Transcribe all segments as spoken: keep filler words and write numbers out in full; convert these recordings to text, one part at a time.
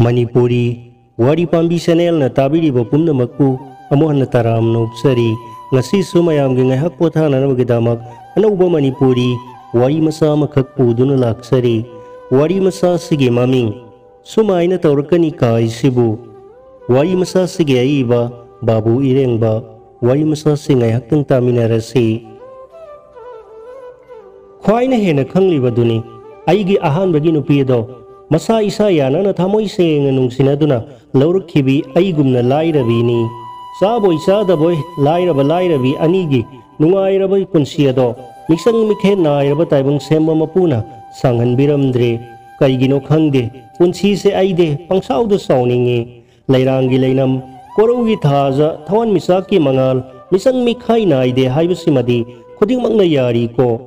ꯃꯅꯤꯄꯨꯔꯤ ꯋꯥꯔꯤ ꯄꯥꯝꯕꯤ ꯆꯦꯅꯦꯜꯅ ꯇꯥꯕꯤꯔꯤꯕ ꯄꯨꯝꯅꯃꯛꯄꯨ ꯑꯃꯨꯛ ꯍꯟꯅ ꯇꯔꯥꯝꯅ ꯑꯣꯛꯆꯔꯤ꯫ ꯉꯁꯤꯁꯨ ꯃꯌꯥꯝꯒꯤ ꯉꯥꯏꯍꯥꯛ ꯄꯣꯊꯥꯅꯅꯕꯒꯤꯗꯃꯛ ꯑꯅꯧꯕ ꯃꯅꯤꯄꯨꯔꯤ ꯋꯥꯔꯤ ꯃꯆꯥ ꯑꯃꯈꯛ ꯄꯨꯗꯨꯅ ꯂꯥꯛꯆꯔꯤ꯫ ꯋꯥꯔꯤ ꯃꯆꯥꯁꯤꯒꯤ ꯃꯃꯤꯡ "ꯁꯨꯃꯥꯏꯅ ꯇꯧꯔꯛꯀꯅꯤ ꯀꯥꯏꯁꯤꯕꯨ"꯫ ꯋꯥꯔꯤ ꯃꯆꯥꯁꯤꯒꯤ ꯑꯏꯕ ꯕꯥꯕꯨ ꯏꯔꯦꯡꯕ꯫ ꯋꯥꯔꯤ ꯃꯆꯥꯁꯤ ꯉꯥꯏꯍꯥꯛꯇꯪ ꯇꯥꯃꯤꯟꯅꯔꯁꯤ꯫ ꯈ꯭ꯋꯥꯏꯅ ꯍꯦꯟꯅ ꯈꯪꯂꯤꯕꯗꯨꯅꯤ ꯑꯩꯒꯤ ꯑꯍꯥꯟꯕꯒꯤ ꯅꯨꯄꯤ ꯑꯗꯣ꯫ ꯃꯁꯥ ꯏꯁꯥ ꯌꯥꯅꯅ ꯊꯃꯣꯏ ꯁꯦꯡꯅ ꯅꯨꯡꯁꯤꯅꯗꯨꯅ ꯂꯧꯔꯛꯈꯤꯕꯤ ꯑꯩꯒꯨꯝꯅ ꯂꯥꯏꯔꯕꯤꯅꯤ꯫ ꯆꯥꯕꯣꯏ ꯆꯥꯗꯕꯣꯏ ꯂꯥꯏꯔꯕ ꯂꯥꯏꯔꯕꯤ ꯑꯅꯤꯒꯤ ꯅꯨꯡꯉꯥꯏꯔꯕ ꯄꯨꯟꯁꯤ ꯑꯗꯣ ꯃꯤꯁꯪ ꯃꯤꯈꯦ ꯅꯥꯏꯔꯕ ꯇꯥꯏꯕꯪ ꯁꯦꯝꯕ ꯃꯄꯨꯅ ꯁꯥꯡꯍꯟꯕꯤꯔꯝꯗ꯭ꯔꯦ꯫ ꯀꯩꯒꯤꯅꯣ ꯈꯪꯗꯦ, ꯄꯨꯟꯁꯤꯁꯦ ꯑꯩꯗꯤ ꯄꯪꯁꯥꯎꯗ ꯁꯥꯎꯅꯤꯡꯉꯤ꯫ ꯂꯩꯔꯥꯡꯒꯤ ꯂꯩꯅꯝ, ꯀꯣꯔꯧꯒꯤ ꯊꯥꯖ, ꯊꯋꯥꯟꯃꯤꯆꯥꯛꯀꯤ ꯃꯉꯥꯜ, ꯃꯤꯁꯪ ꯃꯤꯈꯥꯏ ꯅꯥꯏꯗꯦ ꯍꯥꯏꯕꯁꯤꯃꯗꯤ ꯈꯨꯗꯤꯡꯃꯛꯅ ꯌꯥꯔꯤꯀꯣ꯫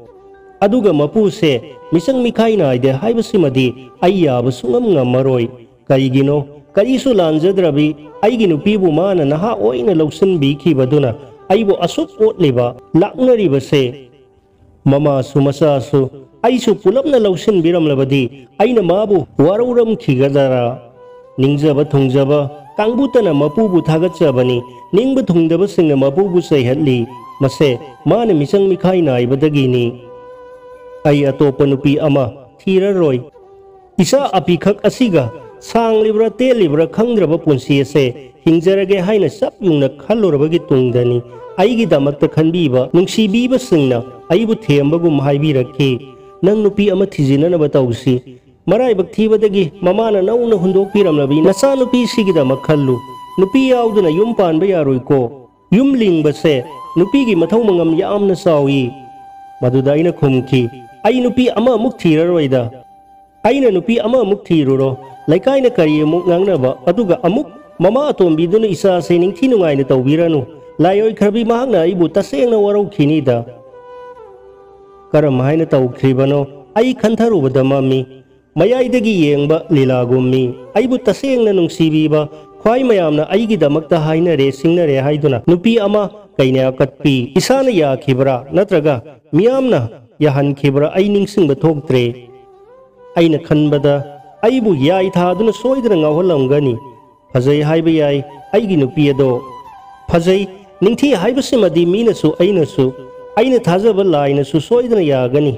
ꯑꯗꯨꯒ ꯃꯄꯨꯁꯦ ꯃꯤꯁꯪ ꯃꯤꯈꯥꯏ ꯅꯥꯏꯗꯦ ꯍꯥꯏꯕꯁꯤꯃꯗꯤ ꯑꯩ ꯌꯥꯕ ꯁꯨꯡꯉꯝ ꯉꯝꯃꯔꯣꯏ꯫ ꯀꯔꯤꯒꯤꯅꯣ? ꯀꯔꯤꯁꯨ ꯂꯥꯟꯖꯗ꯭ꯔꯕꯤ ꯑꯩꯒꯤ ꯅꯨꯄꯤꯕꯨ ꯃꯥꯅ ꯅꯍꯥ ꯑꯣꯏꯅ ꯂꯧꯁꯤꯟꯕꯤꯈꯤꯕꯗꯨꯅ ꯑꯩꯕꯨ ꯑꯁꯨꯛ ꯑꯣꯠꯂꯤꯕ, ꯂꯥꯛꯅꯔꯤꯕꯁꯦ? ꯃꯃꯥꯁꯨ ꯃꯆꯥꯁꯨ ꯑꯩꯁꯨ ꯄꯨꯂꯞꯅ ꯂꯧꯁꯤꯟꯕꯤꯔꯝꯂꯕꯗꯤ ꯑꯩꯅ ꯃꯥꯕꯨ ꯋꯥꯔꯧꯔꯝꯈꯤꯒꯗꯔꯥ? ꯅꯤꯡꯖꯕ ꯊꯨꯡꯖꯕ ꯀꯥꯡꯕꯨꯇꯅ ꯃꯄꯨꯕꯨ ꯊꯥꯒꯠꯆꯕꯅꯤ, ꯅꯤꯡꯕ ꯊꯨꯡꯗꯕꯁꯤꯡꯅ ꯃꯄꯨꯕꯨ ꯆꯩꯍꯠꯂꯤ꯫ ꯃꯁꯦ ꯃꯥꯅ ꯃꯤꯆꯪ ꯃꯤꯈꯥꯏ ꯅꯥꯏꯕꯗꯒꯤꯅꯤ꯫ ꯑꯩ ꯑꯇꯣꯞꯄ ꯅꯨꯄꯤ ꯑꯃ ꯊꯤꯔꯔꯣꯏ꯫ ꯏꯆꯥ ꯑꯄꯤꯈꯛ ꯑꯁꯤꯒ ꯁꯥꯡꯂꯤꯕ꯭ꯔꯥ ꯇꯦꯜꯂꯤꯕ꯭ꯔꯥ ꯈꯪꯗ꯭ꯔꯕ ꯄꯨꯟꯁꯤ ꯑꯁꯦ ꯍꯤꯡꯖꯔꯒꯦ ꯍꯥꯏꯅ ꯆꯞ ꯌꯨꯡꯅ ꯈꯜꯂꯨꯔꯕꯒꯤ ꯇꯨꯡꯗꯅꯤ ꯑꯩꯒꯤꯗꯃꯛꯇ ꯈꯟꯕꯤꯕ ꯅꯨꯡꯁꯤꯕꯤꯕꯁꯤꯡꯅ ꯑꯩꯕꯨ ꯊꯦꯝꯕꯒꯨꯝ ꯍꯥꯏꯕꯤꯔꯛꯈꯤ, "ꯅꯪ ꯅꯨꯄꯤ ꯑꯃ ꯊꯤꯖꯤꯟꯅꯅꯕ ꯇꯧꯁꯤ꯫ ꯃꯔꯥꯏꯕꯛ ꯊꯤꯕꯗꯒꯤ ꯃꯃꯥꯅ ꯅꯧꯅ ꯍꯨꯟꯗꯣꯛꯄꯤꯔꯝꯂꯕꯤ ꯅꯆꯥꯅꯨꯄꯤꯁꯤꯒꯤꯗꯃꯛ ꯈꯜꯂꯨ꯫ ꯅꯨꯄꯤ ꯌꯥꯎꯗꯅ ꯌꯨꯝ ꯄꯥꯟꯕ ꯌꯥꯔꯣꯏꯀꯣ꯫ ꯌꯨꯝ ꯂꯤꯡꯕꯁꯦ ꯅꯨꯄꯤꯒꯤ ꯃꯊꯧ ꯃꯉꯝ ꯌꯥꯝꯅ ꯆꯥꯎꯏ"꯫ ꯃꯗꯨꯗ ꯑꯩꯅ ꯈꯨꯝꯈꯤ, "ꯑꯩ ꯅꯨꯄꯤ ꯑꯃꯃꯨꯛ ꯊꯤꯔꯔꯣꯏꯗ꯫ ꯑꯩꯅ ꯅꯨꯄꯤ ꯑꯃꯃꯨꯛ ꯊꯤꯔꯨꯔꯣ? ꯂꯩꯀꯥꯏꯅ ꯀꯔꯤ ꯑꯃꯨꯛ ꯉꯥꯡꯅꯕ, ꯑꯗꯨꯒ ꯑꯃꯨꯛ ꯃꯃꯥ ꯑꯇꯣꯝꯕꯤꯗꯨꯅ ꯏꯆꯥꯁꯦ ꯅꯤꯡꯊꯤ ꯅꯨꯡꯉꯥꯏꯅ ꯇꯧꯕꯤꯔꯅꯨ꯫ ꯂꯥꯏꯑꯣꯏꯈ꯭ꯔꯕꯤ ꯃꯍꯥꯛꯅ ꯑꯩꯕꯨ ꯇꯁꯦꯡꯅ ꯋꯥꯔꯧꯈꯤꯅꯤꯗ"꯫ ꯀꯔꯝ ꯍꯥꯏꯅ ꯇꯧꯈ꯭ꯔꯤꯕꯅꯣ? ꯑꯩ ꯈꯟꯊꯔꯨꯕꯗ ꯃꯝꯃꯤ꯫ ꯃꯌꯥꯏꯗꯒꯤ ꯌꯦꯡꯕ ꯂꯤꯂꯥꯒꯨꯝꯃꯤ꯫ ꯑꯩꯕꯨ ꯇꯁꯦꯡꯅ ꯅꯨꯡꯁꯤꯕꯤꯕ ꯈ꯭ꯋꯥꯏ ꯃꯌꯥꯝꯅ ꯑꯩꯒꯤꯗꯃꯛꯇ ꯍꯥꯏꯅꯔꯦ ꯁꯤꯡꯅꯔꯦ ꯍꯥꯏꯗꯨꯅ ꯅꯨꯄꯤ ꯑꯃ ꯀꯩꯅꯥ ꯀꯠꯄꯤ꯫ ꯏꯁꯥꯅ ꯌꯥꯈꯤꯕ꯭ꯔꯥ ꯅꯠꯇ꯭ꯔꯒ ꯃꯤꯌꯥꯝꯅ ꯌꯥꯍꯟꯈꯤꯕ꯭ꯔꯥ ꯑꯩ ꯅꯤꯡꯁꯤꯡꯕ ꯊꯣꯛꯇ꯭ꯔꯦ꯫ ꯑꯩꯅ ꯈꯟꯕꯗ ꯑꯩꯕꯨ ꯌꯥꯏ ꯊꯥꯗꯨꯅ ꯁꯣꯏꯗꯅ ꯉꯥꯎꯍꯜꯂꯝꯒꯅꯤ꯫ ꯐꯖꯩ ꯍꯥꯏꯕ ꯌꯥꯏ ꯑꯩꯒꯤ ꯅꯨꯄꯤ ꯑꯗꯣ꯫ ꯐꯖꯩ, ꯅꯤꯡꯊꯤ ꯍꯥꯏꯕꯁꯤꯃꯗꯤ ꯃꯤꯅꯁꯨ ꯑꯩꯅꯁꯨ, ꯑꯩꯅ ꯊꯥꯖꯕ ꯂꯥꯏꯅꯁꯨ ꯁꯣꯏꯗꯅ ꯌꯥꯒꯅꯤ꯫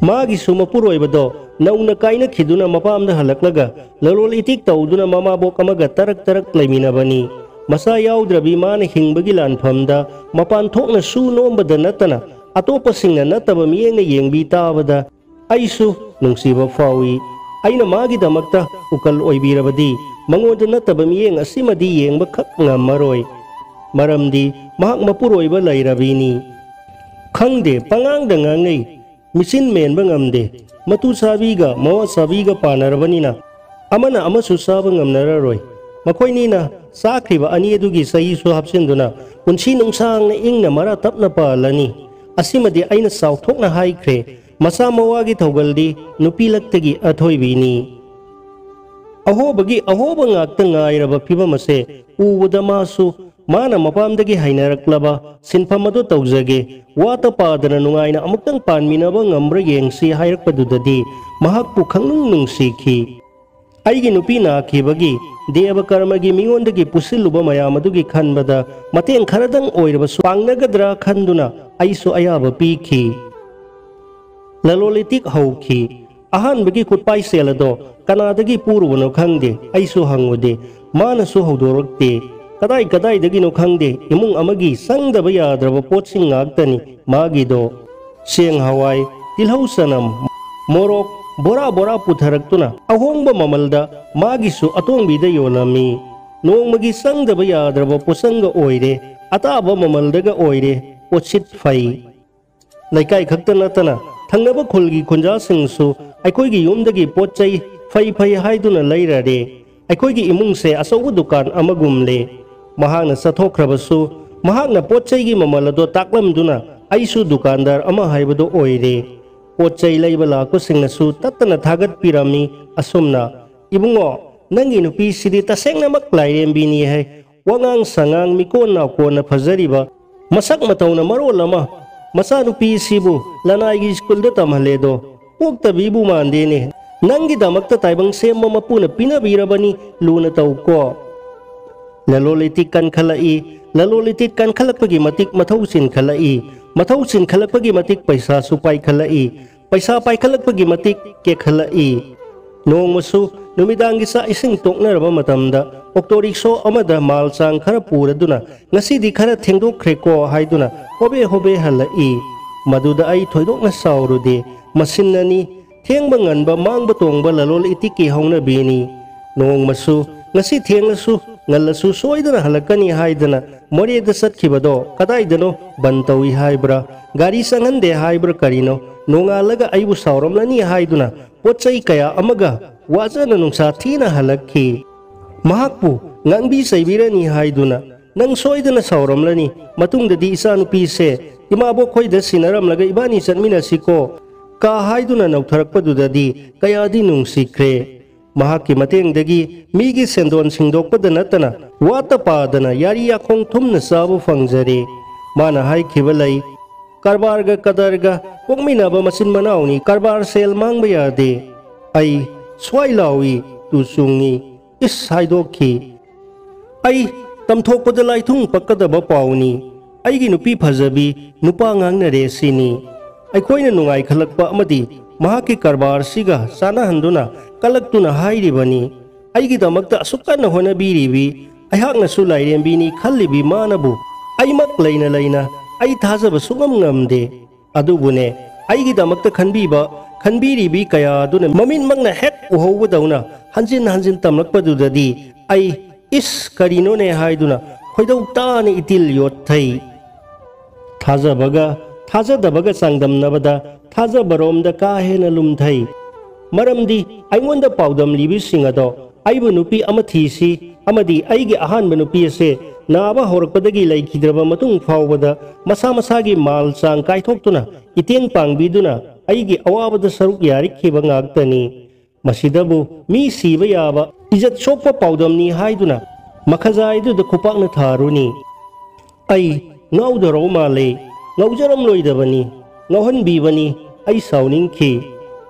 ꯃꯥꯒꯤꯁꯨ ꯃꯄꯨꯔꯣꯏꯕꯗꯣ ꯅꯧꯅ ꯀꯥꯏꯅꯈꯤꯗꯨꯅ ꯃꯄꯥꯝꯗ ꯍꯜꯂꯛꯂꯒ ꯂꯂꯣꯜ ꯏꯇꯤꯛ ꯇꯧꯗꯨꯅ ꯃꯃꯥꯕꯣꯛ ꯑꯃꯒ ꯇꯔꯛ ꯇꯔꯛ ꯂꯩꯃꯤꯟꯅꯕꯅꯤ꯫ ꯃꯆꯥ ꯌꯥꯎꯗ꯭ꯔꯕꯤ ꯃꯥꯅ ꯍꯤꯡꯕꯒꯤ ꯂꯥꯟꯐꯝꯗ ꯃꯄꯥꯟ ꯊꯣꯛꯅ ꯁꯨ ꯅꯣꯝꯕꯗ ꯅꯠꯇꯅ ꯑꯇꯣꯞꯄꯁꯤꯡꯅ ꯅꯠꯇꯕ ꯃꯤꯠꯌꯦꯡꯅ ꯌꯦꯡꯕꯤ ꯇꯥꯕꯗ ꯑꯩꯁꯨ ꯅꯨꯡꯁꯤꯕ ꯐꯥꯎꯏ꯫ ꯑꯩꯅ ꯃꯥꯒꯤꯗꯃꯛꯇ ꯎꯀꯜ ꯑꯣꯏꯕꯤꯔꯕꯗꯤ ꯃꯉꯣꯟꯗ ꯅꯠꯇꯕ ꯃꯤꯠꯌꯦꯡ ꯑꯁꯤꯃꯗꯤ ꯌꯦꯡꯕꯈꯛ ꯉꯝꯃꯔꯣꯏ꯫ ꯃꯔꯝꯗꯤ ꯃꯍꯥꯛ ꯃꯄꯨꯔꯣꯏꯕ ꯂꯩꯔꯕꯤꯅꯤ꯫ ꯈꯪꯗꯦ, ꯄꯉꯥꯡꯗ ꯉꯥꯡꯅꯩ꯫ ꯃꯤꯆꯤꯟ ꯃꯦꯟꯕ ꯉꯝꯗꯦ꯫ ꯃꯇꯨ ꯆꯥꯕꯤꯒ ꯃꯋꯥ ꯆꯥꯕꯤꯒ ꯄꯥꯟꯅꯔꯕꯅꯤꯅ ꯑꯃꯅ ꯑꯃꯁꯨ ꯆꯥꯕ ꯉꯝꯅꯔꯔꯣꯏ꯫ ꯃꯈꯣꯏꯅꯤꯅ ꯆꯥꯈ꯭ꯔꯤꯕ ꯑꯅꯤ ꯑꯗꯨꯒꯤ ꯆꯍꯤꯁꯨ ꯍꯥꯞꯆꯤꯟꯗꯨꯅ ꯄꯨꯟꯁꯤ ꯅꯨꯡꯁꯥꯡꯅ ꯏꯪꯅ ꯃꯔꯥ ꯇꯞꯅ ꯄꯥꯜꯂꯅꯤ꯫ ꯑꯁꯤꯃꯗꯤ ꯑꯩꯅ ꯆꯥꯎꯊꯣꯛꯅ ꯍꯥꯏꯈ꯭ꯔꯦ꯫ ꯃꯆꯥ ꯃꯋꯥꯒꯤ ꯊꯧꯒꯜꯗꯤ ꯅꯨꯄꯤ ꯂꯛꯇꯒꯤ ꯑꯊꯣꯏꯕꯤꯅꯤ꯫ ꯑꯍꯣꯕꯒꯤ ꯑꯍꯣꯕ ꯉꯥꯛꯇ ꯉꯥꯏꯔꯕ ꯐꯤꯕꯝ ꯑꯁꯦ ꯎꯕꯗ ꯃꯥꯁꯨ ꯃꯥꯅ ꯃꯄꯥꯝꯗꯒꯤ ꯍꯩꯅꯔꯛꯂꯕ ꯁꯤꯟꯐꯝ ꯑꯗꯨ ꯇꯧꯖꯒꯦ, ꯋꯥꯇ ꯄꯥꯗꯅ ꯅꯨꯡꯉꯥꯏꯅ ꯑꯃꯨꯛꯇꯪ ꯄꯥꯟꯃꯤꯟꯅꯕ ꯉꯝꯕ꯭ꯔꯥ ꯌꯦꯡꯁꯤ ꯍꯥꯏꯔꯛꯄꯗꯨꯗꯗꯤ ꯃꯍꯥꯛꯄꯨ ꯈꯪꯅꯨꯡ ꯅꯨꯡꯁꯤꯈꯤ꯫ ꯑꯩꯒꯤ ꯅꯨꯄꯤ ꯅꯥꯈꯤꯕꯒꯤ ꯗꯦꯕ ꯀꯔꯃꯒꯤ ꯃꯤꯉꯣꯟꯗꯒꯤ ꯄꯨꯁꯤꯜꯂꯨꯕ ꯃꯌꯥꯝ ꯑꯗꯨꯒꯤ ꯈꯟꯕꯗ ꯃꯇꯦꯡ ꯈꯔꯗꯪ ꯑꯣꯏꯔꯕꯁꯨ ꯄꯥꯡꯅꯒꯗ꯭ꯔꯥ ꯈꯟꯗꯨꯅ ꯑꯩꯁꯨ ꯑꯌꯥꯕ ꯄꯤꯈꯤ꯫ ꯂꯂꯣꯟ ꯏꯇꯤꯛ ꯍꯧꯈꯤ꯫ ꯑꯍꯥꯟꯕꯒꯤ ꯈꯨꯠꯄꯥꯏ ꯁꯦꯜ ꯑꯗꯣ ꯀꯅꯥꯗꯒꯤ ꯄꯨꯔꯨꯕꯅꯣ ꯈꯪꯗꯦ, ꯑꯩꯁꯨ ꯍꯪꯉꯨꯗꯦ꯫ ꯃꯥꯅꯁꯨ ꯍꯧꯗꯣꯔꯛꯇꯦ꯫ ꯀꯗꯥꯏ ꯀꯗꯥꯏꯗꯒꯤꯅꯣ ꯈꯪꯗꯦ, ꯏꯃꯨꯡ ꯑꯃꯒꯤ ꯆꯪꯗꯕ ꯌꯥꯗ꯭ꯔꯕ ꯄꯣꯠꯁꯤꯡ ꯉꯥꯛꯇꯅꯤ ꯃꯥꯒꯤꯗꯣ꯫ ꯆꯦꯡ ꯍꯋꯥꯏ, ꯇꯤꯜꯍꯧ ꯆꯅꯝ, ꯃꯣꯔꯣꯛ ꯕꯣꯔꯥ ꯕꯣꯔꯥ ꯄꯨꯊꯔꯛꯇꯨꯅ ꯑꯍꯣꯡꯕ ꯃꯃꯜꯗ ꯃꯥꯒꯤꯁꯨ ꯑꯇꯣꯡꯕꯤꯗ ꯌꯣꯜꯂꯝꯃꯤ꯫ ꯅꯣꯡꯃꯒꯤ ꯆꯪꯗꯕ ꯌꯥꯗ꯭ꯔꯕ ꯄꯣꯠꯆꯪꯒ ꯑꯣꯏꯔꯦ, ꯑꯇꯥꯕ ꯃꯃꯜꯗꯒ ꯑꯣꯏꯔꯦ, ꯄꯣꯠꯁꯤꯠ ꯐꯩ꯫ ꯂꯩꯀꯥꯏ ꯈꯛꯇ ꯅꯠꯇꯅ ꯊꯪꯅꯕ ꯈꯨꯜꯒꯤ ꯈꯨꯟꯖꯥꯁꯤꯡꯁꯨ ꯑꯩꯈꯣꯏꯒꯤ ꯌꯨꯝꯗꯒꯤ ꯄꯣꯠ ꯆꯩ ꯐꯩ ꯐꯩ ꯍꯥꯏꯗꯨꯅ ꯂꯩꯔꯔꯦ꯫ ꯑꯩꯈꯣꯏꯒꯤ ꯏꯃꯨꯡꯁꯦ ꯑꯆꯧꯕ ꯗꯨꯀꯥꯟ ꯑꯃꯒꯨꯝꯂꯦ꯫ ꯃꯍꯥꯛꯅ ꯆꯠꯊꯣꯛꯈ꯭ꯔꯕꯁꯨ ꯃꯍꯥꯛꯅ ꯄꯣꯠ ꯆꯩꯒꯤ ꯃꯃꯜ ꯑꯗꯣ ꯇꯥꯛꯂꯝꯗꯨꯅ ꯑꯩꯁꯨ ꯗꯨꯀꯥꯟꯗꯥꯔ ꯑꯃ ꯍꯥꯏꯕꯗꯣ ꯑꯣꯏꯔꯦ꯫ ꯄꯣꯠ ꯆꯩ ꯂꯩꯕ ꯂꯥꯛꯄꯁꯤꯡꯅꯁꯨ ꯇꯠꯇꯅ ꯊꯥꯒꯠꯄꯤꯔꯝꯃꯤ ꯑꯁꯨꯝꯅ, "ꯏꯕꯨꯡꯉꯣ, ꯅꯪꯒꯤ ꯅꯨꯄꯤꯁꯤꯗꯤ ꯇꯁꯦꯡꯅꯃꯛ ꯂꯥꯏꯔꯦꯝꯕꯤꯅꯤ ꯍꯥꯏ꯫ ꯋꯥꯉꯥꯡ ꯁꯉꯥꯡ ꯃꯤꯀꯣꯟ ꯅꯥꯀꯣꯟꯅ ꯐꯖꯔꯤꯕ, ꯃꯁꯛ ꯃꯇꯧꯅ ꯃꯔꯣꯜ ꯑꯃ꯫ ꯃꯆꯥꯅꯨꯄꯤꯁꯤꯕꯨ ꯂꯅꯥꯏꯒꯤ ꯁ꯭ꯀꯨꯜꯗ ꯇꯝꯍꯜꯂꯦꯗꯣ, ꯄꯣꯛꯇꯕꯤꯕꯨ ꯃꯥꯟꯗꯦꯅꯦ꯫ ꯅꯪꯒꯤꯗꯃꯛꯇ ꯇꯥꯏꯕꯪ ꯁꯦꯝꯕ ꯃꯄꯨꯅ ꯄꯤꯅꯕꯤꯔꯕꯅꯤ, ꯂꯨꯅ ꯇꯧꯀꯣ꯫ ꯂꯂꯣꯟ ꯏꯇꯤꯛ ꯀꯟꯈꯠꯂꯛꯏ꯫ ꯂꯂꯣꯟ ꯏꯇꯤꯛ ꯀꯟꯈꯠꯂꯛꯄꯒꯤ ꯃꯇꯤꯛ ꯃꯊꯧ ꯆꯤꯟꯈꯠꯂꯛꯏ꯫ ꯃꯊꯧ ꯆꯤꯟꯈꯠꯂꯛꯄꯒꯤ ꯃꯇꯤꯛ ꯄꯩꯁꯥꯁꯨ ꯄꯥꯏꯈꯠꯂꯛꯏ꯫ ꯄꯩꯁꯥ ꯄꯥꯏꯈꯠꯂꯛꯄꯒꯤ ꯃꯇꯤꯛ ꯀꯦꯛꯈꯠꯂꯛꯏ꯫ ꯅꯣꯡꯃꯁꯨ ꯅꯨꯃꯤꯗꯥꯡꯒꯤ ꯆꯥꯛ ꯏꯁꯤꯡ ꯇꯣꯛꯅꯔꯕ ꯃꯇꯝꯗ ꯑꯣꯛꯇꯣ ꯔꯤꯛꯁꯣ ꯑꯃꯗ ꯃꯥꯜ ꯆꯥꯡ ꯈꯔ ꯄꯨꯔꯗꯨꯅ, "ꯉꯁꯤꯗꯤ ꯈꯔ ꯊꯦꯡꯗꯣꯛꯈ꯭ꯔꯦꯀꯣ" ꯍꯥꯏꯗꯨꯅ ꯍꯣꯕꯦ ꯍꯣꯕꯦ ꯍꯜꯂꯛꯏ꯫ ꯃꯗꯨꯗ ꯑꯩ ꯊꯣꯏꯗꯣꯛꯅ ꯁꯥꯎꯔꯨꯗꯦ꯫ ꯃꯁꯤꯟꯅꯅꯤ, ꯊꯦꯡꯕ ꯉꯟꯕ ꯃꯥꯡꯕ ꯇꯣꯡꯕ ꯂꯂꯣꯜ ꯏꯇꯤꯛꯀꯤ ꯍꯧꯅꯕꯤꯅꯤ꯫ ꯅꯣꯡꯃꯁꯨ, "ꯉꯁꯤ ꯊꯦꯡꯂꯁꯨ ꯉꯜꯂꯁꯨ ꯁꯣꯏꯗꯅ ꯍꯜꯂꯛꯀꯅꯤ" ꯍꯥꯏꯗꯅ ꯃꯣꯔꯦꯗ ꯆꯠꯈꯤꯕꯗꯣ ꯀꯗꯥꯏꯗꯅꯣ ꯕꯟ ꯇꯧꯏ ꯍꯥꯏꯕ꯭ꯔꯥ, ꯒꯥꯔꯤ ꯆꯪꯍꯟꯗꯦ ꯍꯥꯏꯕ꯭ꯔꯥ ꯀꯔꯤꯅꯣ, ꯅꯣꯡꯉꯥꯜꯂꯒ ꯑꯩꯕꯨ ꯁꯥꯎꯔꯝꯂꯅꯤ ꯍꯥꯏꯗꯨꯅ ꯄꯣꯠ ꯆꯩ ꯀꯌꯥ ꯑꯃꯒ ꯋꯥꯖꯅ ꯅꯨꯡꯁꯥ ꯊꯤꯅ ꯍꯜꯂꯛꯈꯤ꯫ ꯃꯍꯥꯛꯄꯨ ꯉꯥꯡꯕꯤ ꯆꯩꯕꯤꯔꯅꯤ ꯍꯥꯏꯗꯨꯅ, "ꯅꯪ ꯁꯣꯏꯗꯅ ꯁꯥꯎꯔꯝꯂꯅꯤ, ꯃꯇꯨꯡꯗꯗꯤ ꯏꯆꯥꯅꯨꯄꯤꯁꯦ ꯏꯃꯥꯕꯣꯛ ꯈꯣꯏꯗ ꯁꯤꯟꯅꯔꯝꯂꯒ ꯏꯕꯥꯅꯤ ꯆꯠꯃꯤꯟꯅꯁꯤꯀꯣ" ꯀꯥ ꯍꯥꯏꯗꯨꯅ ꯅꯧꯊꯔꯛꯄꯗꯨꯗꯗꯤ ꯀꯌꯥꯗꯤ ꯅꯨꯡꯁꯤꯈ꯭ꯔꯦ꯫ ꯃꯍꯥꯛꯀꯤ ꯃꯇꯦꯡꯗꯒꯤ ꯃꯤꯒꯤ ꯁꯦꯟꯗꯣꯟ ꯁꯤꯡꯗꯣꯛꯄꯗ ꯅꯠꯇꯅ ꯋꯥꯠꯇ ꯄꯥꯗꯅ ꯌꯥꯔꯤ ꯌꯥꯈꯣꯡ ꯊꯨꯝꯅ ꯆꯥꯕ ꯐꯪꯖꯔꯦ꯫ ꯃꯥꯅ ꯍꯥꯏꯈꯤꯕ ꯂꯩ, "ꯀꯔꯕꯥꯔꯒ ꯀꯗꯔꯒ ꯄꯣꯛꯃꯤꯟꯅꯕ ꯃꯆꯤꯟ ꯃꯅꯥꯎꯅꯤ, ꯀꯔꯕꯥꯔ ꯁꯦꯜ ꯃꯥꯡꯕ ꯌꯥꯗꯦ"꯫ ꯑꯩ ꯁ꯭ꯋꯥꯏ ꯂꯥꯎꯏ, ꯇꯨ ꯆꯨꯡꯉꯤ, ꯏꯁ ꯍꯥꯏꯗꯣꯛꯈꯤ꯫ ꯑꯩ ꯇꯝꯊꯣꯛꯄꯗ ꯂꯥꯏꯊꯨꯡ ꯄꯛꯀꯗꯕ ꯄꯥꯎꯅꯤ꯫ ꯑꯩꯒꯤ ꯅꯨꯄꯤ ꯐꯖꯕꯤ ꯅꯨꯄꯥ ꯉꯥꯡꯅꯔꯦ ꯁꯤꯅꯤ꯫ ꯑꯩꯈꯣꯏꯅ ꯅꯨꯡꯉꯥꯏꯈꯠꯂꯛꯄ ꯑꯃꯗꯤ ꯃꯍꯥꯛꯀꯤ ꯀꯔꯕꯥꯔꯁꯤꯒ ꯆꯥꯟꯅꯍꯟꯗꯨꯅ ꯀꯂꯛꯇꯨꯅ ꯍꯥꯏꯔꯤꯕꯅꯤ꯫ ꯑꯩꯒꯤꯗꯃꯛꯇ ꯑꯁꯨꯛ ꯀꯟꯅ ꯍꯣꯠꯅꯕꯤꯔꯤꯕꯤ, ꯑꯩꯍꯥꯛꯅꯁꯨ ꯂꯥꯏꯔꯦꯝꯕꯤꯅꯤ ꯈꯜꯂꯤꯕꯤ ꯃꯥꯅꯕꯨ ꯑꯩꯃꯛ ꯂꯩꯅ ꯂꯩꯅ ꯑꯩ ꯊꯥꯖꯕ ꯁꯨꯡꯉꯝ ꯉꯝꯗꯦ꯫ ꯑꯗꯨꯕꯨꯅꯦ, ꯑꯩꯒꯤꯗꯃꯛꯇ ꯈꯟꯕꯤꯕ, ꯈꯟꯕꯤꯔꯤꯕꯤ ꯀꯌꯥ ꯑꯗꯨꯅ ꯃꯃꯤꯠꯃꯛꯅ ꯍꯦꯛ ꯎꯍꯧꯕꯗꯧꯅ ꯍꯟꯖꯤꯟ ꯍꯟꯖꯤꯟ ꯇꯝꯂꯛꯄꯗꯨꯗꯗꯤ ꯑꯩ, "ꯏꯁ, ꯀꯔꯤꯅꯣꯅꯦ?" ꯍꯥꯏꯗꯨꯅ ꯈꯣꯏꯗꯧ ꯇꯥꯅ ꯏꯇꯤꯜ ꯌꯣꯠꯊꯩ꯫ ꯊꯥꯖꯕꯒ ꯊꯥꯖꯗꯕꯒ ꯆꯥꯡꯗꯝꯅꯕꯗ ꯊꯥꯖꯕꯔꯣꯝꯗ ꯀꯥ ꯍꯦꯟꯅ ꯂꯨꯝꯊꯩ꯫ ꯃꯔꯝꯗꯤ ꯑꯩꯉꯣꯟꯗ ꯄꯥꯎꯗꯝꯂꯤꯕꯤꯁꯤꯡ ꯑꯗꯣ, ꯑꯩꯕꯨ ꯅꯨꯄꯤ ꯑꯃ ꯊꯤꯁꯤ ꯑꯃꯗꯤ ꯑꯩꯒꯤ ꯑꯍꯥꯟꯕ ꯅꯨꯄꯤ ꯑꯁꯦ ꯅꯥꯕ ꯍꯧꯔꯛꯄꯗꯒꯤ ꯂꯩꯈꯤꯗ꯭ꯔꯕ ꯃꯇꯨꯡ ꯐꯥꯎꯕꯗ ꯃꯁꯥ ꯃꯁꯥꯒꯤ ꯃꯥꯜ ꯆꯥꯡ ꯀꯥꯏꯊꯣꯛꯇꯨꯅ ꯏꯇꯦꯡ ꯄꯥꯡꯕꯤꯗꯨꯅ ꯑꯩꯒꯤ ꯑꯋꯥꯕꯗ ꯁꯔꯨꯛ ꯌꯥꯔꯤꯛꯈꯤꯕ ꯉꯥꯛꯇꯅꯤ꯫ ꯃꯁꯤꯗꯕꯨ ꯃꯤ ꯁꯤꯕ ꯌꯥꯕ, ꯏꯖꯠ ꯁꯣꯛꯄ ꯄꯥꯎꯗꯝꯅꯤ ꯍꯥꯏꯗꯨꯅ ꯃꯈꯖꯥꯏꯗꯨꯗ ꯈꯨꯄꯥꯛꯅ ꯊꯥꯔꯨꯅꯤ꯫ ꯑꯩ ꯉꯥꯎꯗꯧꯔꯕ ꯃꯥꯜꯂꯦ꯫ ꯉꯥꯎꯖꯔꯝꯂꯣꯏꯗꯕꯅꯤ꯫ ꯉꯥꯎꯍꯟꯕꯤꯕꯅꯤ꯫ ꯑꯩ ꯁꯥꯎꯅꯤꯡꯈꯤ꯫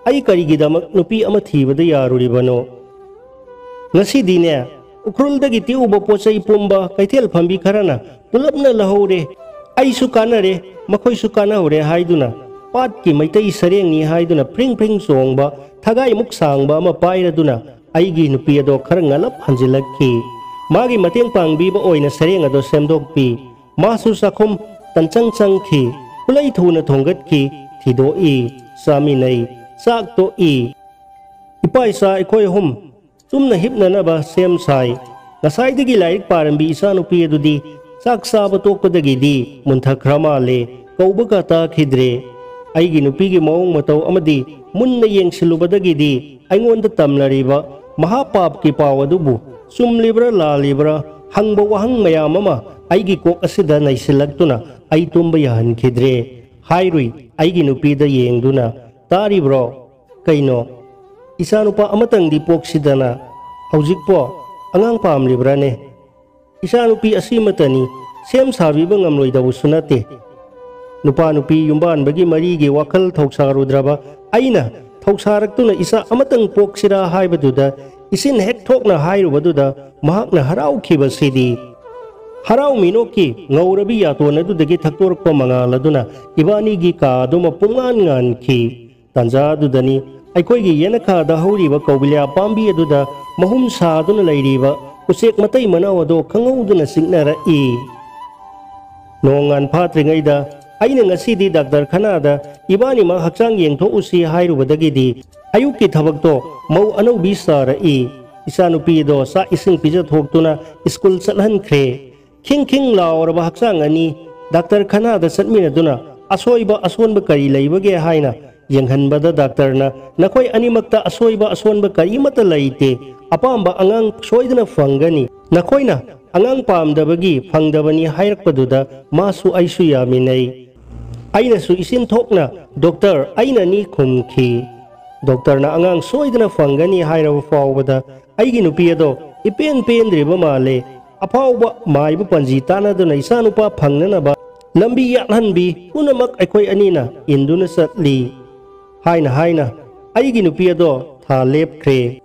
ꯑꯩ ꯀꯔꯤꯒꯤꯗꯃꯛ ꯅꯨꯄꯤ ꯑꯃ ꯊꯤꯕꯗ ꯌꯥꯔꯨꯔꯤꯕꯅꯣ? ꯉꯁꯤꯗꯤꯅꯦ, ꯎꯈ꯭ꯔꯨꯜꯗꯒꯤ ꯇꯦꯛꯎꯕ ꯄꯣꯠ ꯆꯩ ꯄꯨꯝꯕ ꯀꯩꯊꯦꯜ ꯐꯝꯕꯤ ꯈꯔꯅ ꯄꯨꯂꯞꯅ ꯂꯧꯍꯧꯔꯦ꯫ ꯑꯩꯁꯨ ꯀꯥꯟꯅꯔꯦ, ꯃꯈꯣꯏꯁꯨ ꯀꯥꯟꯅꯍꯧꯔꯦ ꯍꯥꯏꯗꯨꯅ ꯄꯥꯠꯀꯤ ꯃꯩꯇꯩ ꯁꯔꯦꯡꯅꯤ ꯍꯥꯏꯗꯨꯅ ꯐ꯭ꯔꯤꯡ ꯐ꯭ꯔꯤꯡ ꯆꯣꯡꯕ ꯊꯒꯥꯏꯃꯨꯛ ꯁꯥꯡꯕ ꯑꯃ ꯄꯥꯏꯔꯗꯨꯅ ꯑꯩꯒꯤ ꯅꯨꯄꯤ ꯑꯗꯣ ꯈꯔ ꯉꯜꯂꯞ ꯍꯟꯖꯤꯜꯂꯛꯈꯤ꯫ ꯃꯥꯒꯤ ꯃꯇꯦꯡ ꯄꯥꯡꯕꯤꯕ ꯑꯣꯏꯅ ꯁꯔꯦꯡ ꯑꯗꯣ ꯁꯦꯝꯗꯣꯛꯄꯤ꯫ ꯃꯥꯁꯨ ꯆꯥꯛꯈꯨꯝ ꯇꯟꯆꯪ ꯆꯪꯈꯤ꯫ ꯈꯨꯂꯩ ꯊꯨꯅ ꯊꯣꯡꯒꯠꯈꯤ꯫ ꯊꯤꯗꯣꯛꯏ꯫ ꯆꯥꯃꯤꯟꯅꯩ꯫ ꯆꯥꯛ ꯇꯣꯛꯏ꯫ ꯏꯄꯥ ꯏꯆꯥ ꯑꯩꯈꯣꯏ ꯑꯍꯨꯝ ꯆꯨꯝꯅ ꯍꯤꯞꯅꯅꯕ ꯁꯦꯝ ꯁꯥꯏ꯫ ꯉꯁꯥꯏꯗꯒꯤ ꯂꯥꯏꯔꯤꯛ ꯄꯥꯔꯝꯕꯤ ꯏꯆꯥꯅꯨꯄꯤ ꯑꯗꯨꯗꯤ ꯆꯥꯛ ꯆꯥꯕ ꯇꯣꯛꯄꯗꯒꯤꯗꯤ ꯃꯨꯟꯊꯈ꯭ꯔ ꯃꯥꯜꯂꯦ꯫ ꯀꯧꯕꯒ ꯇꯥꯈꯤꯗ꯭ꯔꯦ꯫ ꯑꯩꯒꯤ ꯅꯨꯄꯤꯒꯤ ꯃꯑꯣꯡ ꯃꯇꯧ ꯑꯃꯗꯤ ꯃꯨꯟꯅ ꯌꯦꯡꯁꯤꯜꯂꯨꯕꯗꯒꯤꯗꯤ ꯑꯩꯉꯣꯟꯗ ꯇꯝꯂꯔꯤꯕ ꯃꯍꯥꯄꯥꯞꯀꯤ ꯄꯥꯎ ꯑꯗꯨꯕꯨ ꯆꯨꯝꯂꯤꯕ꯭ꯔꯥ ꯂꯥꯜꯂꯤꯕ꯭ꯔꯥ ꯍꯪꯕ ꯋꯥꯍꯪ ꯃꯌꯥꯝ ꯑꯃ ꯑꯩꯒꯤ ꯀꯣꯛ ꯑꯁꯤꯗ ꯅꯩꯁꯤꯜꯂꯛꯇꯨꯅ ꯑꯩ ꯇꯨꯝꯕ ꯌꯥꯍꯟꯈꯤꯗ꯭ꯔꯦ꯫ ꯍꯥꯏꯔꯨꯏ ꯑꯩꯒꯤ ꯅꯨꯄꯤꯗ ꯌꯦꯡꯗꯨꯅ, "ꯇꯥꯔꯤꯕ꯭ꯔꯣ? ꯀꯩꯅꯣ? ꯏꯆꯥꯅꯨꯄꯥ ꯑꯃꯇꯪꯗꯤ ꯄꯣꯛꯁꯤꯗꯅ꯫ ꯍꯧꯖꯤꯛꯄꯣ ꯑꯉꯥꯡ ꯄꯥꯝꯂꯤꯕ꯭ꯔꯥꯅꯦ?" ꯏꯆꯥꯅꯨꯄꯤ ꯑꯁꯤꯃꯇꯅꯤ, ꯁꯦꯝ ꯁꯥꯕꯤꯕ ꯉꯝꯂꯣꯏꯗꯕꯁꯨ ꯅꯠꯇꯦ꯫ ꯅꯨꯄꯥ ꯅꯨꯄꯤ ꯌꯨꯝꯕꯥꯟꯕꯒꯤ ꯃꯔꯤꯒꯤ ꯋꯥꯈꯜ ꯊꯧꯁꯥꯔꯨꯗ꯭ꯔꯕ ꯑꯩꯅ ꯊꯧꯁꯥꯔꯛꯇꯨꯅ ꯏꯆꯥ ꯑꯃꯇꯪ ꯄꯣꯛꯁꯤꯔꯥ ꯍꯥꯏꯕꯗꯨꯗ ꯏꯆꯤꯟ ꯍꯦꯛ ꯊꯣꯛꯅ ꯍꯥꯏꯔꯨꯕꯗꯨꯗ ꯃꯍꯥꯛꯅ ꯍꯔꯥꯎꯈꯤꯕꯁꯤꯗꯤ꯫ ꯍꯔꯥꯎ ꯃꯤꯅꯣꯛꯀꯤ ꯉꯧꯔꯕꯤ ꯌꯥꯇꯣꯟ ꯑꯗꯨꯗꯒꯤ ꯊꯛꯇꯣꯔꯛꯄ ꯃꯉꯥꯜ ꯑꯗꯨꯅ ꯏꯕꯥꯅꯤꯒꯤ ꯀꯥ ꯑꯗꯨꯃ ꯄꯨꯡꯉꯥꯟ ꯉꯥꯟꯈꯤ꯫ ꯇꯥꯟꯖꯥꯗꯨꯗꯅꯤ ꯑꯩꯈꯣꯏꯒꯤ ꯌꯦꯅꯈꯥꯗ ꯍꯧꯔꯤꯕ ꯀꯧꯕꯤꯂꯥ ꯄꯥꯝꯕꯤ ꯑꯗꯨꯗ ꯃꯍꯨꯝ ꯁꯥꯗꯨꯅ ꯂꯩꯔꯤꯕ ꯎꯆꯦꯛ ꯃꯇꯩ ꯃꯅꯥꯎ ꯑꯗꯣ ꯈꯪꯍꯧꯗꯅ ꯆꯤꯛꯅꯔꯛꯏ꯫ ꯅꯣꯡꯉꯥꯟ ꯐꯥꯠꯇ꯭ꯔꯤꯉꯩꯗ ꯑꯩꯅ ꯉꯁꯤꯗꯤ ꯗꯥꯛꯇꯔ ꯈꯅꯥꯗ ꯏꯕꯥꯅꯤꯃꯛ ꯍꯛꯆꯥꯡ ꯌꯦꯡꯊꯣꯛꯎꯁꯤ ꯍꯥꯏꯔꯨꯕꯗꯒꯤꯗꯤ ꯑꯌꯨꯛꯀꯤ ꯊꯕꯛꯇꯣ ꯃꯧ ꯑꯅꯧꯕꯤ ꯁꯥꯔꯛꯏ꯫ ꯏꯆꯥꯅꯨꯄꯤ ꯑꯗꯣ ꯆꯥꯛ ꯏꯁꯤꯡ ꯄꯤꯖꯊꯣꯛꯇꯨꯅ ꯁ꯭ꯀꯨꯜ ꯆꯠꯍꯟꯈ꯭ꯔꯦ꯫ ꯈꯤꯡ ꯈꯤꯡ ꯂꯥꯎꯔꯕ ꯍꯛꯆꯥꯡ ꯑꯅꯤ ꯗꯥꯛꯇꯔ ꯈꯅꯥꯗ ꯆꯠꯃꯤꯟꯅꯗꯨꯅ ꯑꯁꯣꯏꯕ ꯑꯁꯣꯟꯕ ꯀꯔꯤ ꯂꯩꯕꯒꯦ ꯍꯥꯏꯅ ꯌꯦꯡꯍꯟꯕꯗ ꯗꯥꯛꯇꯔꯅ, "ꯅꯈꯣꯏ ꯑꯅꯤꯃꯛꯇ ꯑꯁꯣꯏꯕ ꯑꯁꯣꯟꯕ ꯀꯔꯤꯃꯠꯇ ꯂꯩꯇꯦ꯫ ꯑꯄꯥꯝꯕ ꯑꯉꯥꯡ ꯁꯣꯏꯗꯅ ꯐꯪꯒꯅꯤ꯫ ꯅꯈꯣꯏꯅ ꯑꯉꯥꯡ ꯄꯥꯝꯗꯕꯒꯤ ꯐꯪꯗꯕꯅꯤ" ꯍꯥꯏꯔꯛꯄꯗꯨꯗ ꯃꯥꯁꯨ ꯑꯩꯁꯨ ꯌꯥꯃꯤꯟꯅꯩ꯫ ꯑꯩꯅꯁꯨ ꯏꯆꯤꯟ ꯊꯣꯛꯅ, "ꯗꯣꯛꯇꯔ, ꯑꯩꯅꯅꯤ" ꯈꯨꯝꯈꯤ꯫ ꯗꯣꯛꯇꯔꯅ ꯑꯉꯥꯡ ꯁꯣꯏꯗꯅ ꯐꯪꯒꯅꯤ ꯍꯥꯏꯔꯕ ꯐꯥꯎꯕꯗ ꯑꯩꯒꯤ ꯅꯨꯄꯤ ꯑꯗꯣ ꯏꯄꯦꯟ ꯄꯦꯟꯗ꯭ꯔꯤꯕ ꯃꯥꯜꯂꯦ꯫ ꯑꯐꯥꯎꯕ ꯃꯥꯏꯕ ꯄꯟꯖꯤ ꯇꯥꯟꯅꯗꯨꯅ ꯏꯆꯥꯅꯨꯄꯥ ꯐꯪꯅꯅꯕ ꯂꯝꯕꯤ ꯌꯥꯠꯍꯟꯕꯤ ꯄꯨꯝꯅꯃꯛ ꯑꯩꯈꯣꯏ ꯑꯅꯤꯅ ꯏꯟꯗꯨꯅ ꯆꯠꯂꯤ꯫ ꯍꯥꯏꯅ ꯍꯥꯏꯅ ꯑꯩꯒꯤ ꯅꯨꯄꯤ ꯑꯗꯣ ꯊꯥ ꯂꯦꯞꯈ꯭ꯔꯦ꯫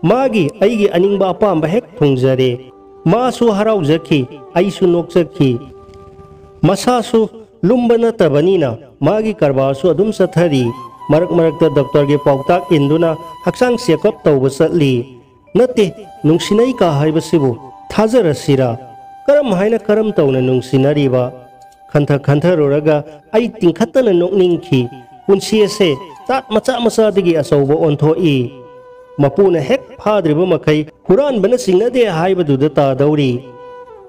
ꯃꯥꯒꯤ ꯑꯩꯒꯤ ꯑꯅꯤꯡꯕ ꯑꯄꯥꯝꯕ ꯍꯦꯛ ꯊꯨꯡꯖꯔꯦ꯫ ꯃꯥꯁꯨ ꯍꯔꯥꯎꯖꯈꯤ, ꯑꯩꯁꯨ ꯅꯣꯛꯆꯈꯤ꯫ ꯃꯁꯥꯁꯨ ꯂꯨꯝꯕ ꯅꯠꯇꯕꯅꯤꯅ ꯃꯥꯒꯤ ꯀꯔꯕꯥꯔꯁꯨ ꯑꯗꯨꯝ ꯆꯠꯊꯔꯤ꯫ ꯃꯔꯛ ꯃꯔꯛꯇ ꯗꯣꯛꯇꯔꯒꯤ ꯄꯥꯎꯇꯥꯛ ꯏꯟꯗꯨꯅ ꯍꯛꯆꯥꯡ ꯆꯦꯛꯑꯞ ꯇꯧꯕ ꯆꯠꯂꯤ꯫ ꯅꯠꯇꯦ, ꯅꯨꯡꯁꯤꯅꯩ ꯀꯥ ꯍꯥꯏꯕꯁꯤꯕꯨ ꯊꯥꯖꯔꯁꯤꯔꯥ? ꯀꯔꯝ ꯍꯥꯏꯅ ꯀꯔꯝ ꯇꯧꯅ ꯅꯨꯡꯁꯤꯅꯔꯤꯕ? ꯈꯟꯊ ꯈꯟꯊꯔꯨꯔꯒ ꯑꯩ ꯇꯤꯡꯈꯠꯇꯅ ꯅꯣꯛꯅꯤꯡꯈꯤ꯫ ꯄꯨꯟꯁꯤ ꯑꯁꯦ ꯆꯥꯠ ꯃꯆꯥ ꯃꯆꯥꯗꯒꯤ ꯑꯆꯧꯕ ꯑꯣꯟꯊꯣꯛꯏ꯫ ꯃꯄꯨꯅ ꯍꯦꯛ ꯐꯥꯗ꯭ꯔꯤꯕ ꯃꯈꯩ ꯍꯨꯔꯥꯟꯕꯅ ꯆꯤꯡꯅꯗꯦ ꯍꯥꯏꯕꯗꯨꯗ ꯇꯥꯗꯧꯔꯤ꯫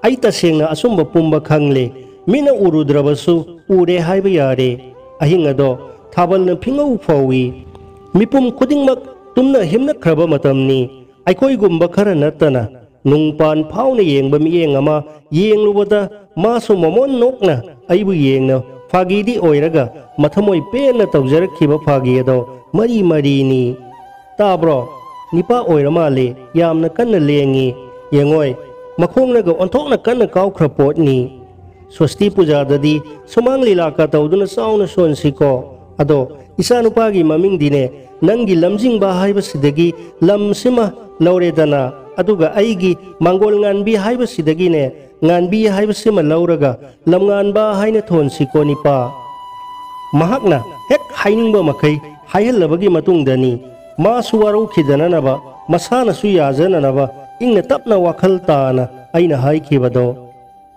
ꯑꯩ ꯇꯁꯦꯡꯅ ꯑꯆꯨꯝꯕ ꯄꯨꯝꯕ ꯈꯪꯂꯦ꯫ ꯃꯤꯠꯅ ꯎꯔꯨꯗ꯭ꯔꯕꯁꯨ ꯎꯔꯦ ꯍꯥꯏꯕ ꯌꯥꯔꯦ꯫ ꯑꯍꯤꯡ ꯑꯗꯣ ꯊꯥꯕꯜꯅ ꯐꯤꯉꯧ ꯐꯧꯏ꯫ ꯃꯤꯄꯨꯝ ꯈꯨꯗꯤꯡꯃꯛ ꯇꯨꯝꯅ ꯍꯤꯞꯅꯈ꯭ꯔꯕ ꯃꯇꯝꯅꯤ꯫ ꯑꯩꯈꯣꯏꯒꯨꯝꯕ ꯈꯔ ꯅꯠꯇꯅ ꯅꯨꯡꯄꯥꯟ ꯐꯥꯎꯅ ꯌꯦꯡꯕ ꯃꯤꯠꯌꯦꯡ ꯑꯃ ꯌꯦꯡꯂꯨꯕꯗ ꯃꯥꯁꯨ ꯃꯃꯣꯟ ꯅꯣꯛꯅ ꯑꯩꯕꯨ ꯌꯦꯡꯅ ꯐꯥꯒꯤꯗꯤ ꯑꯣꯏꯔꯒ ꯃꯊꯃꯣꯏ ꯄꯦꯟꯅ ꯇꯧꯖꯔꯛꯈꯤꯕ ꯐꯥꯒꯤ ꯑꯗꯣ ꯃꯔꯤ ꯃꯔꯤꯅꯤ꯫ "ꯇꯥꯕ꯭ꯔꯣ? ꯅꯤꯄꯥ ꯑꯣꯏꯔ ꯃꯥꯜꯂꯦ, ꯌꯥꯝꯅ ꯀꯟꯅ ꯂꯦꯡꯉꯤ꯫ ꯌꯦꯡꯉꯣꯏ, ꯃꯈꯣꯡꯅꯒ ꯑꯣꯟꯊꯣꯛꯅ ꯀꯟꯅ ꯀꯥꯎꯈ꯭ꯔ ꯄꯣꯠꯅꯤ꯫ ꯁ꯭ꯋꯁꯇꯤ ꯄꯨꯖꯥꯗꯗꯤ ꯁꯨꯃꯥꯡ ꯂꯤꯂꯥꯀ ꯇꯧꯗꯨꯅ ꯆꯥꯎꯅ ꯁꯣꯟꯁꯤꯀꯣ꯫ ꯑꯗꯣ ꯏꯆꯥꯅꯨꯄꯥꯒꯤ ꯃꯃꯤꯡꯗꯤꯅꯦ, ꯅꯪꯒꯤ ꯂꯝꯖꯤꯡꯕ ꯍꯥꯏꯕꯁꯤꯗꯒꯤ ꯂꯝꯁꯤꯃ ꯂꯧꯔꯦꯗꯅ, ꯑꯗꯨꯒ ꯑꯩꯒꯤ ꯃꯥꯡꯒꯣꯜ ꯉꯥꯟꯕꯤ ꯍꯥꯏꯕꯁꯤꯗꯒꯤꯅꯦ, ꯉꯥꯟꯕꯤ ꯍꯥꯏꯕꯁꯤꯃ ꯂꯧꯔꯒ ꯂꯝꯉꯥꯟꯕ ꯍꯥꯏꯅ ꯊꯣꯟꯁꯤꯀꯣ ꯅꯤꯄꯥ꯫" ꯃꯍꯥꯛꯅ ꯍꯦꯛ ꯍꯥꯏꯅꯤꯡꯕ ꯃꯈꯩ ꯍꯥꯏꯍꯜꯂꯕꯒꯤ ꯃꯇꯨꯡꯗꯅꯤ ꯃꯥꯁꯨ ꯋꯥꯔꯧꯈꯤꯗꯅꯅꯕ, ꯃꯁꯥꯅꯁꯨ ꯌꯥꯖꯅꯅꯕ ꯏꯪꯅ ꯇꯞꯅ ꯋꯥꯈꯜ ꯇꯥꯅ ꯑꯩꯅ ꯍꯥꯏꯈꯤꯕꯗꯣ꯫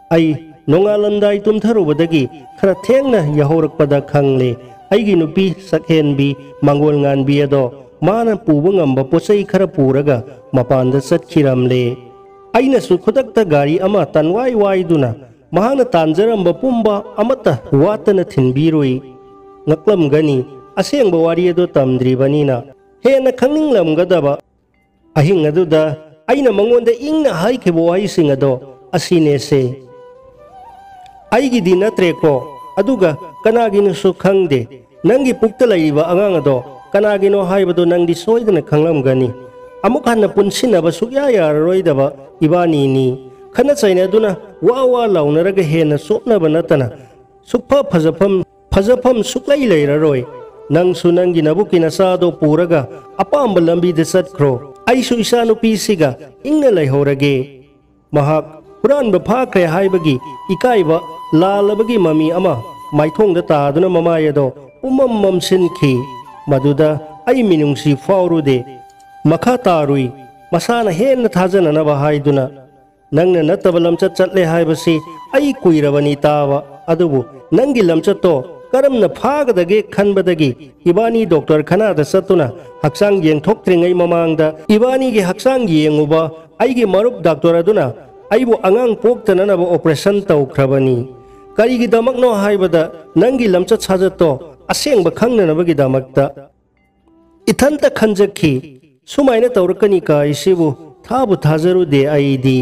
ꯑꯩ ꯅꯣꯡꯉꯥꯜꯂꯝꯗꯥꯏ ꯇꯨꯝꯊꯔꯨꯕꯗꯒꯤ ꯈꯔ ꯊꯦꯡꯅ ꯌꯥꯍꯧꯔꯛꯄꯗ ꯈꯪꯂꯦ, ꯑꯩꯒꯤ ꯅꯨꯄꯤ ꯁꯛꯍꯦꯟꯕꯤ ꯃꯥꯡꯒꯣꯜ ꯉꯥꯟꯕꯤ ꯑꯗꯣ ꯃꯥꯅ ꯄꯨꯕ ꯉꯝꯕ ꯄꯣꯠꯆꯩ ꯈꯔ ꯄꯨꯔꯒ ꯃꯄꯥꯟꯗ ꯆꯠꯈꯤꯔꯝꯂꯦ꯫ ꯑꯩꯅꯁꯨ ꯈꯨꯗꯛꯇ ꯒꯥꯔꯤ ꯑꯃ ꯇꯟꯋꯥꯏ ꯋꯥꯏꯗꯨꯅ ꯃꯍꯥꯛꯅ ꯇꯥꯟꯖꯔꯝꯕ ꯄꯨꯝꯕ ꯑꯃꯠꯇ ꯋꯥꯠꯇꯅ ꯊꯤꯟꯕꯤꯔꯨꯏ꯫ ꯉꯛꯂꯝꯒꯅꯤ, ꯑꯁꯦꯡꯕ ꯋꯥꯔꯤ ꯑꯗꯨ ꯇꯝꯗ꯭ꯔꯤꯕꯅꯤꯅ ꯍꯦꯟꯅ ꯈꯪꯅꯤꯡꯂꯝꯒꯗꯕ꯫ ꯑꯍꯤꯡ ꯑꯗꯨꯗ ꯑꯩꯅ ꯃꯉꯣꯟꯗ ꯏꯪꯅ ꯍꯥꯏꯈꯤꯕ ꯋꯥꯍꯩꯁꯤꯡ ꯑꯗꯣ ꯑꯁꯤꯅꯦꯁꯦ꯫ "ꯑꯩꯒꯤꯗꯤ ꯅꯠꯇ꯭ꯔꯦꯀꯣ, ꯑꯗꯨꯒ ꯀꯅꯥꯒꯤꯅꯣꯁꯨ ꯈꯪꯗꯦ꯫ ꯅꯪꯒꯤ ꯄꯨꯛꯇ ꯂꯩꯔꯤꯕ ꯑꯉꯥꯡ ꯑꯗꯣ ꯀꯅꯥꯒꯤꯅꯣ ꯍꯥꯏꯕꯗꯣ ꯅꯪꯗꯤ ꯁꯣꯏꯗꯅ ꯈꯪꯂꯝꯒꯅꯤ꯫ ꯑꯃꯨꯛ ꯍꯟꯅ ꯄꯨꯟꯁꯤꯟꯅꯕ ꯁꯨꯛꯌꯥ ꯌꯥꯔꯔꯣꯏꯗꯕ ꯏꯕꯥꯅꯤꯅꯤ꯫ ꯈꯠꯅ ꯆꯩꯅꯗꯨꯅ ꯋꯥ ꯋꯥ ꯂꯥꯎꯅꯔꯒ ꯍꯦꯟꯅ ꯆꯣꯞꯅꯕ ꯅꯠꯇꯅ ꯁꯨꯛꯐ ꯐꯖꯐꯝ, ꯐꯖꯐꯝ ꯁꯨꯛꯂꯩ ꯂꯩꯔꯔꯣꯏ꯫ ꯅꯪꯁꯨ ꯅꯪꯒꯤ ꯅꯕꯨꯛꯀꯤ ꯅꯆꯥꯗꯣ ꯄꯨꯔꯒ ꯑꯄꯥꯝꯕ ꯂꯝꯕꯤꯗ ꯆꯠꯈ꯭ꯔꯣ꯫ ꯑꯩꯁꯨ ꯏꯆꯥꯅꯨꯄꯤꯁꯤꯒ ꯏꯪꯅ ꯂꯩꯍꯧꯔꯒꯦ꯫ ꯃꯍꯥꯛ ꯍꯨꯔꯥꯟꯕ ꯐꯥꯈ꯭ꯔꯦ ꯍꯥꯏꯕꯒꯤ ꯏꯀꯥꯏꯕ ꯂꯥꯜꯂꯕꯒꯤ ꯃꯃꯤ ꯑꯃ ꯃꯥꯏꯊꯣꯡꯗ ꯇꯥꯗꯨꯅ ꯃꯃꯥꯏ ꯑꯗꯣ ꯄꯨꯝꯃꯝ ꯃꯝꯁꯤꯟꯈꯤ꯫ ꯃꯗꯨꯗ ꯑꯩ ꯃꯤꯅꯨꯡꯁꯤ ꯐꯥꯎꯔꯨꯗꯦ꯫ ꯃꯈꯥ ꯇꯥꯔꯨꯏ꯫ ꯃꯁꯥꯅ ꯍꯦꯟꯅ ꯊꯥꯖꯅꯅꯕ ꯍꯥꯏꯗꯨꯅ, "ꯅꯪꯅ ꯅꯠꯇꯕ ꯂꯝꯆꯠ ꯆꯠꯂꯦ ꯍꯥꯏꯕꯁꯤ ꯑꯩ ꯀꯨꯏꯔꯕꯅꯤ ꯇꯥꯕ꯫ ꯑꯗꯨꯕꯨ ꯅꯪꯒꯤ ꯂꯝꯆꯠꯇꯣ ꯀꯔꯝꯅ ꯐꯥꯒꯗꯒꯦ ꯈꯟꯕꯗꯒꯤ ꯏꯕꯥꯅꯤ ꯗꯣꯛꯇꯔ ꯈꯅꯥꯗ ꯆꯠꯇꯨꯅ ꯍꯛꯆꯥꯡ ꯌꯦꯡꯊꯣꯛꯇ꯭ꯔꯤꯉꯩ ꯃꯃꯥꯡꯗ ꯏꯕꯥꯅꯤꯒꯤ ꯍꯛꯆꯥꯡ ꯌꯦꯡꯉꯨꯕ ꯑꯩꯒꯤ ꯃꯔꯨꯞ ꯗꯥꯛꯇꯔ ꯑꯗꯨꯅ ꯑꯩꯕꯨ ꯑꯉꯥꯡ ꯄꯣꯛꯇꯅꯅꯕ ꯑꯣꯄꯔꯦꯁꯟ ꯇꯧꯈ꯭ꯔꯕꯅꯤ꯫ ꯀꯔꯤꯒꯤꯗꯃꯛꯅꯣ ꯍꯥꯏꯕꯗ ꯅꯪꯒꯤ ꯂꯝꯆꯠ ꯁꯥꯖꯠꯇꯣ ꯑꯁꯦꯡꯕ ꯈꯪꯅꯅꯕꯒꯤꯗꯃꯛꯇ꯫" ꯏꯊꯟꯇ ꯈꯟꯖꯈꯤ, "ꯁꯨꯃꯥꯏꯅ ꯇꯧꯔꯛꯀꯅꯤ ꯀꯥꯏꯁꯤꯕꯨ ꯊꯥꯕꯨ ꯊꯥꯖꯔꯨꯗꯦ ꯑꯩꯗꯤ꯫"